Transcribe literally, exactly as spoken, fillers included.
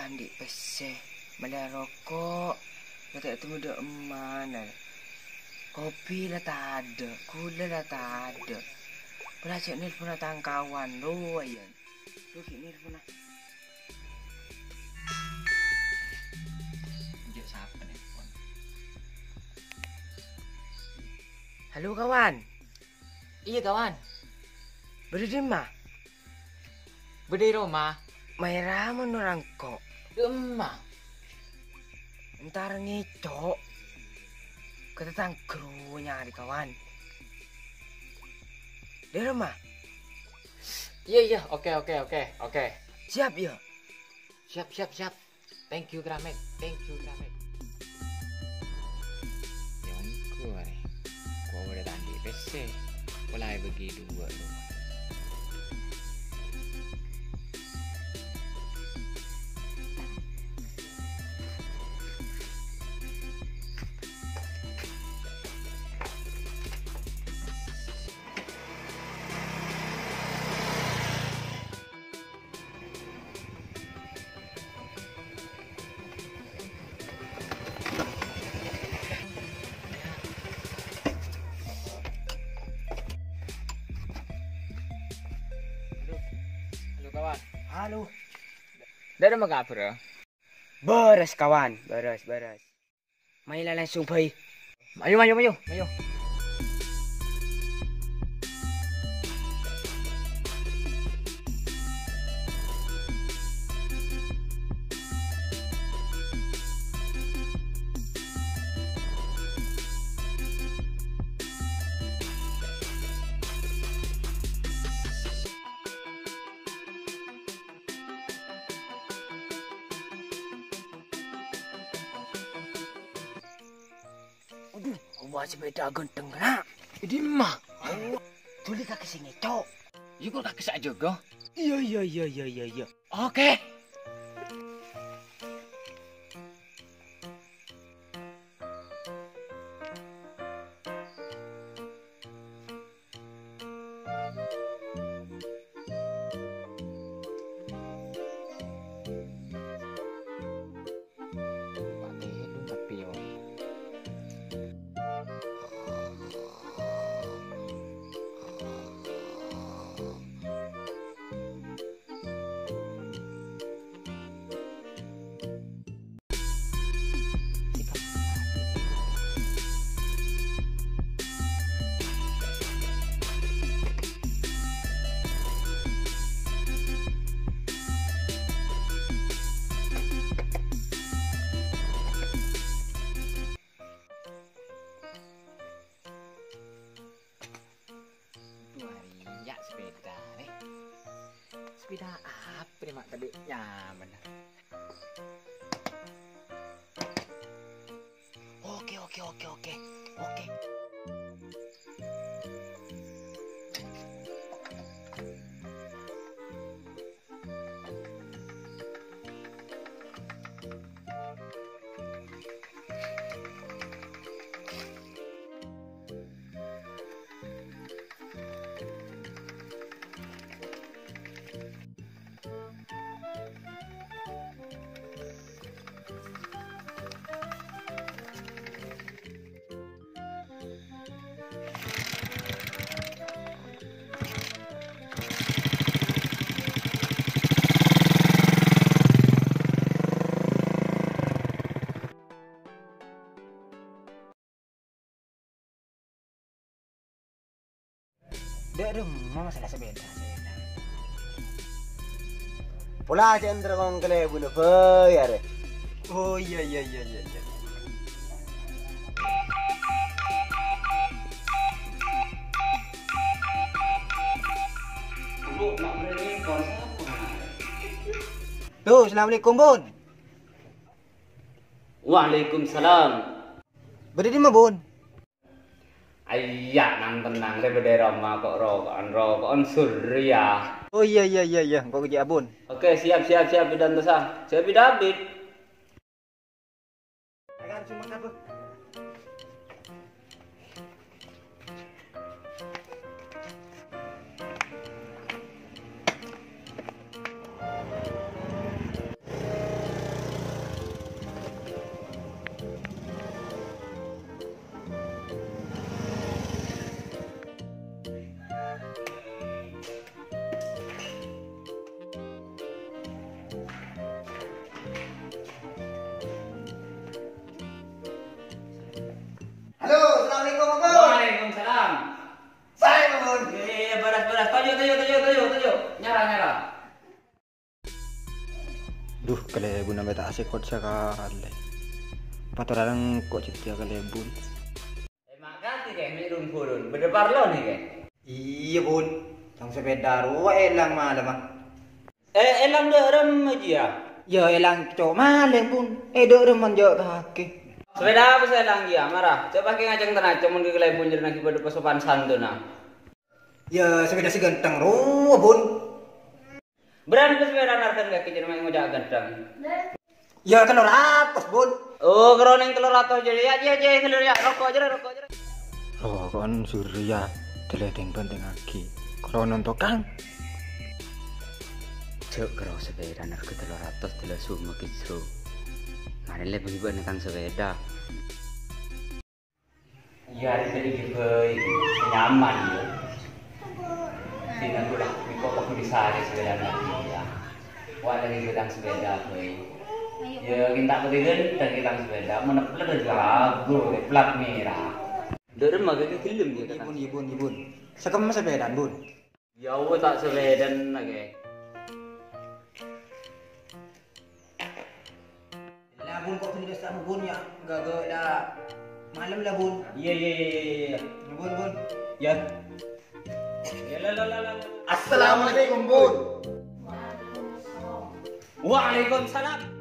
Andi' pèssè, mellè roko', la ta' ètemmo dâ' emma, na. Kopi la tadâ', ghulâ la tadâ'. Pola jhâ' nelponna tang kawan, rowa, yâ. Lu ghi' nelponna. Jhâ' sapa nelpon? Halo, kawan. Iyâ, kawan. Bâdâ dimma? Bâdâ è roma. Maèra mon orèng ko'? Dâ' emma. Entar ngèco' ka tatangghâ rowa nyarè, kawan. Dâ' roma? Iyâ, iyâ. Oke, oke, oke, oke. Siap, yâ? Siap, siap, siap. Thank you, Kramek. Thank you, Kramek. Yâ, ongghu arè. Ko' bâdâ ta' andi' pèssè. Pola èbâgi duwâ' roma. Halo, halo, kawan. Halo. Dâ' remma kabhârrâ? Bârâs, kawan. Bârâs, bârâs. Mayu la langsung bhâi. Mayu, mayu, mayu, mayu. Adhu, owa sepèda ghântheng, kèna. È dimma? Ayo, dhuli kakè sè ngèco'. Iyâ, kok kakè sè ajâgâ? Iyâ, iyâ, iyâ, iyâ, iyâ, iyâ. Oke. Duh, arèya sepèda, rè. Sepèda apa rè, ma' tadâ' nyamana? Oke, oke, oke, oke. Oke. Dâ' remma masalah sepèda, sepèda. Pola cè' entar kong kalèbunna bhâi arè. Oh, iyâ, iyâ, iyâ, iyâ, iyâ. Duh, assalamualaikum, Bun. Waalaikumsalam. Bâdâ è dimma, Bun? Ayya, nang-tennang, rè bâdâ è roma, ko' roko'an, roko'an, sorry, yâ. Oh, iyâ, iyâ, iyâ, iyâ, engko' kèjâ, Bun. Oke, siap, siap, siap, Bidan Tosa. Siap, Bidabit. Kalèbun ampè ta' asekot sakalè. Patorana engko' cè' tèya kalèbun. Eh, makasè, Kè, mè' rung-burung. Bâdâ parlo nè, Kè? Iyâ, Bun. Tang sapèda rowa èlang malemma. Eh, èlang dâ' remma jiyâ? Yâ, èlang co' malèng, Bun. Eh, dâ' remma jâ' kakè. Sapèda apa sè èlang jiyâ, mara? Coba Kè ngajhâng tanacem mon Kè kalèbun jârèya ghi' bâdâ pasopan santonna. Yâ, sapèda sè ghântheng rowa, Bun. Bârâmpa sapèdana arghâna kakè jârèya mè' ngoca' ghântheng? Yâ, tello ratos, Bun. Oh, kèra nèng tello ratos jârèya. Yâ, yâ, yâ, tello, yâ. Roko' jârèya, roko' jârèya. Roko'an surya, tèlèding pentingngaghi. Kèra nonto, Kang. Jâ' kèra sapèdana arghâ tello ratos, tello soma kèjjhâ. Marèn lè bâghi bâ'na, Kang, sapèda. Iyâ, arè tadi ghi' bhâi, nyaman, yâ. Dina ghulâ, mèko paguli sarè sapèdana lagi, yâ. Wa, lagi ghâdhâng sapèda, bhâi. Yâ, ghi' ta' patè ghântheng ghi' tang sapèda, mon eplat aja lagu, plat mèra. Dâ' remma kakè ghellem, yâ, Bun, yâ, Bun, yâ, Bun. Sakemma sapèdana, Bun. Yâ, wa, ta' sapèdana, kakè. La, Bun, ko' bânnè bâsa, Bun, yâ. Ghâghâ la malem la, Bun. Iyâ, iyâ, iyâ, iyâ, iyâ. Yâ, Bun, Bun. Yâ. Yâ, la, la, la, la, la. Assalamualaikum, Bun. Waalaikumsalam.